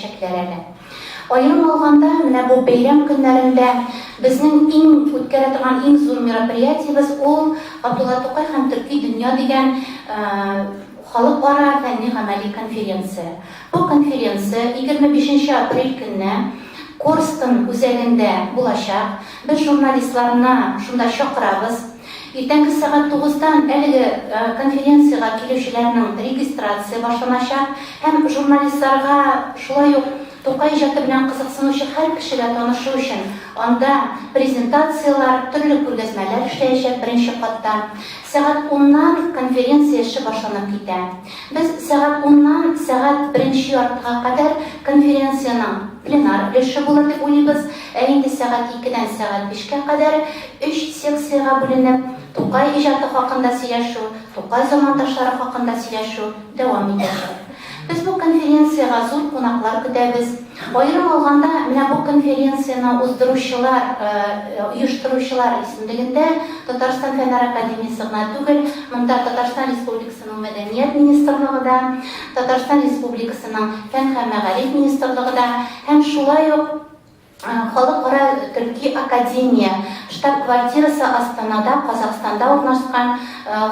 итәчәкләр әле. Аерым алганда, менә бу бәйрәм көннәрендә безнең иң үткәрә торган иң зур мероприятиебез ул Габдулла Тукай һәм төрки дөнья дигән халыкара фәнни-гамәли конференция. Бу конференция 25 нче апрель көнне Корстон үзәгендә булачак. Без журналистларны шунда чакырабыз. Иртәнге сәгать тугыздан әлеге конференциягә килүчеләрнең регистрация башланачак һәм журналистларга, шулай ук Тукай иҗаты белән кызыксынучы һәр кешегә танышу өчен анда презентацияләр, төрле күргәзмәләр эшләячәк беренче катта. Сәгать уннан конференция эше башланып китә. Без сәгать уннан сәгать беренче яртыга кадәр конференциянең пленар өлеше булыр дип уйлыйбыз, ә инде сәгать икедән сәгать бишкә кадәр өч секциягә бүленеп, Тукай иҗаты хакында сөйләшү, Тукай замандашлары хакында сөйләшү дәвам итәчәк. Без бу конференциягә зур кунаклар көтәбез. Аерым алганда, менә бу конференцияне уздыручылар, оештыручылар исемлегендә Татарстан Фәннәр академиясе гына түгел, монда Татарстан Республикасының Мәдәният министрлыгы да, Татарстан Республикасының Фән һәм мәгариф министрлыгы да һәм шулай ук Халыкара төрки академия штаб-квартирасы Астанада, Казахстанда урнашкан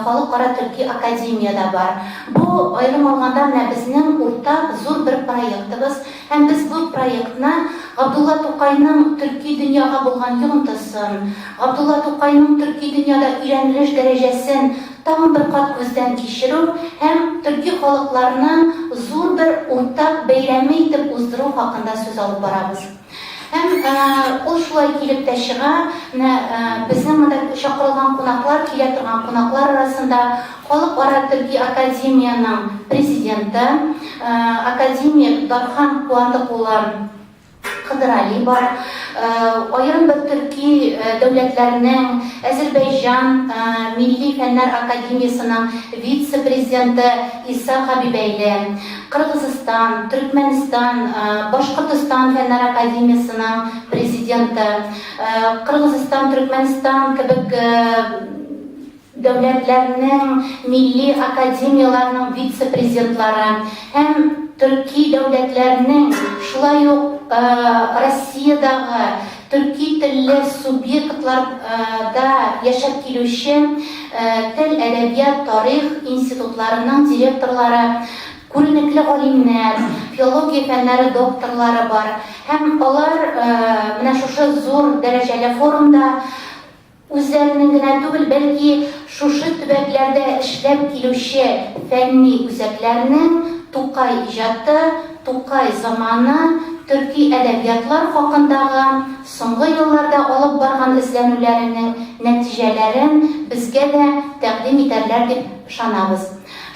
Халыкара төрки академия дә бар. Бу, аерым алганда, менә безнең уртак зур бер проектыбыз һәм без бу проектны Габдулла Тукайның төрки дөньяга булган йогынтысын, Габдулла Тукайның төрки дөньяда өйрәнелеш дәрәҗәсен тагын бер кат күздән кичерү һәм төрки халыкларның зур бер уртак бәйрәме итеп уздыру хакында сүз алып барабыз. Һәм ул шулай килеп тә чыга, менә безнең монда чакырылган кунаклар, килә торган кунаклар арасында Халыкара төрки академиянең президенты, академик Дархан Куандык улы Кыдырали бар. Аерым бер төрки дәүләтләрнең Әзербәйҗан Милли фәннәр академиясенең вице-президенты Иса Хабибәйле, Кыргызстан, Төркмәнстан, Башкортостан фәннәр академиясенең президенты, Кыргызстан, Төркмәнстан кебек дәүләтләрнең милли академияләренең вице-президентлары һәм төрки дәүләтләрнең, шулай ук Россиядагы төрки телле субъектларда яшәп килүче тел, әдәбият, тарих институтларының директорлары, күренекле галимнәр, филология фәннәре докторлары бар һәм алар менә шушы зур дәрәҗәле форумда Үзләренең генә түгел, бәлки шушы төбәкләрдә эшләп килүче фәнни үзәкләрнең Тукай иҗаты, Тукай заманы, төрки әдәбиятлар хакындагы соңгы елларда алып барган эзләнүләренең нәтиҗәләрен безгә дә тәкъдим итәрләр дип ышанабыз.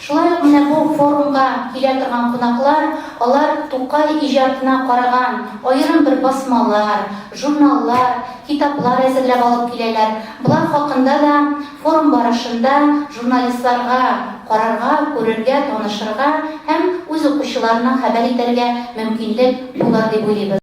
Шулай ук менә бу форумга килә торган кунаклар, алар Тукай иҗатына караган аерым бер басмалар, журналлар, китаплар әзерләп алып киләләр. Болар хакында да форум барышында журналистларга карарга, күрергә, танышырга һәм үз укучыларына хәбәр итәргә мөмкинлек булыр дип уйлыйбыз.